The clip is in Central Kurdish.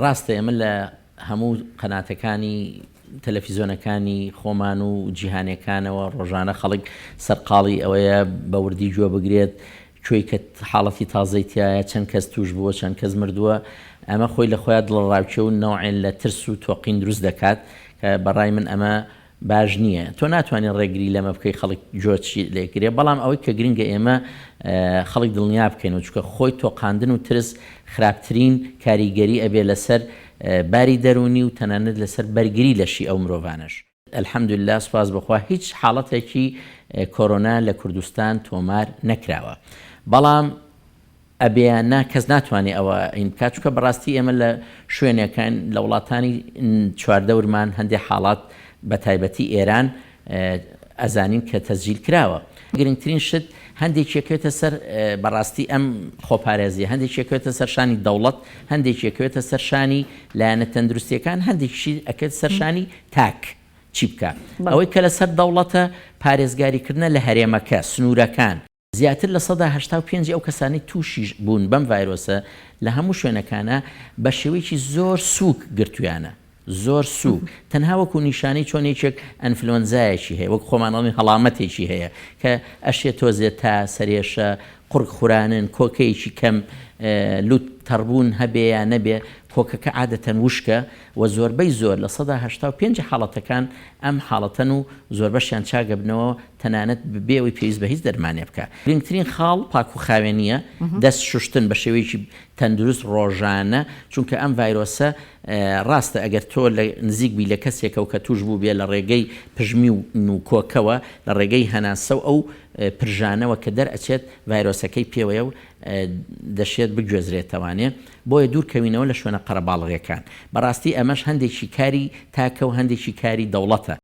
ڕاستە ئێمە لە هەموو قەناتەکانی تەلەفیزۆنەکانی خۆمان و جیهانیەکانەوە ڕۆژانە خەڵک سەرقاڵی ئەوەیە بە وردی گوێ بگرێت کوێی کە حاڵەتی تازەی تایە، چەند کەس توش بووە، چەند کەس مردووە. ئەمە خۆی لە خۆیا دڵەڕاوکێ و نەوعێ لە ترس و تۆقین دروست دەکات کە بە ڕای من ئەمە باش نییە. تۆ ناتوانی ڕێگری لەمە بکەی خەڵک گوێ چی لێ گرێ، بەڵام ئەوەی کە گرنگە ئێمە خەڵک دڵنیا بکەینەوە، چونکە خۆی تۆقاندن و ترس خراپترین کاریگەری ئەبێ لەسەر باری دەروونی و تەنانەت لەسەر بەرگری لەشی ئەو مرۆڤانەش. الحمدللە سوپاس بۆ خوا هیچ حاڵەتێکی کۆرۆنا لە کوردستان تۆمار نەکراوە، بەڵام ئەبێ یان نا کەس ناتوانێ ئەوە این بکات، چونکە بەڕاستی ئێمە لە شوێنێکن لە وڵاتانی چواردەورمان هەندێ حاڵات بە تایبەتی ئێران ئەزانین کە تەسجیل کراوە. گرنگترین شت هەندێکی ئەکەوێتە سەر بەڕاستی ئەم خۆپارێزیە، هەندێکی ئەکەوێتە سەر شانی دەوڵەت، هەندێکی ئەکەوێتە سەر شانی لایەنە تەندروستیەکان، هەندێکیشی ئەکەوێتە سەر شانی تاک چی بکا. ئەوەی کە لەسەر دەوڵەتە پارێزگاریکردنە لە هەرێمەکە، سنوورەکان. زیاتر 85% ی ئەو کەسانەی تووشیش بوون بەم ڤایرۆسە لە هەموو شوێنەکانا بە شێوەیەکی زۆر سووک گرتوویانە، زۆر سووک، تەنها وەکوو نیشانەی چۆن یەکێک ئەنفلۆنزایەکی هەیە وەک خۆمان ئەڵێین هەڵامەتێکی هەیە کە ئەشێ تۆزێ تا، سەرێشە، قوڕگ خورانن، کۆکەیەکی کەم، لووت تەڕبوون هەبێ یا نەبێ، کۆکەکە عادەتەن وشکە و زۆربەی زۆر 85% ی حاڵەتەکان ئەم حاڵەتەن و زۆربەشیان چاک ئەبنەوە تەنانەت بێ ئەوەی پێویست بە هیچ دەرمانێ بکا. گرنگترین خاڵ پاکوخاوێنییە، دەست شوشتن بە شێوەیەکی تەندروست ڕۆژانە، چونکە ئەم ڤایرۆسە ڕاستە ئەگەر تۆ لە نزیک بی لە کەسێکەوە کە توش بووبێ لە ڕێگەی پژمی و کۆکەوە لە ڕێگەی هەناسە و ئەو پرژانەوە کە دەرئەچێت ڤایرۆسەکەی پێوەیە و دەشێت بگوێزرێتەوانێ، بۆیە دوور کەوینەوە لە شوێنە قەرەباڵغیەکان. بەڕاستی ئەمەش هەندێکی کاری تاکە و هەندێکی کاری دەوڵەتە.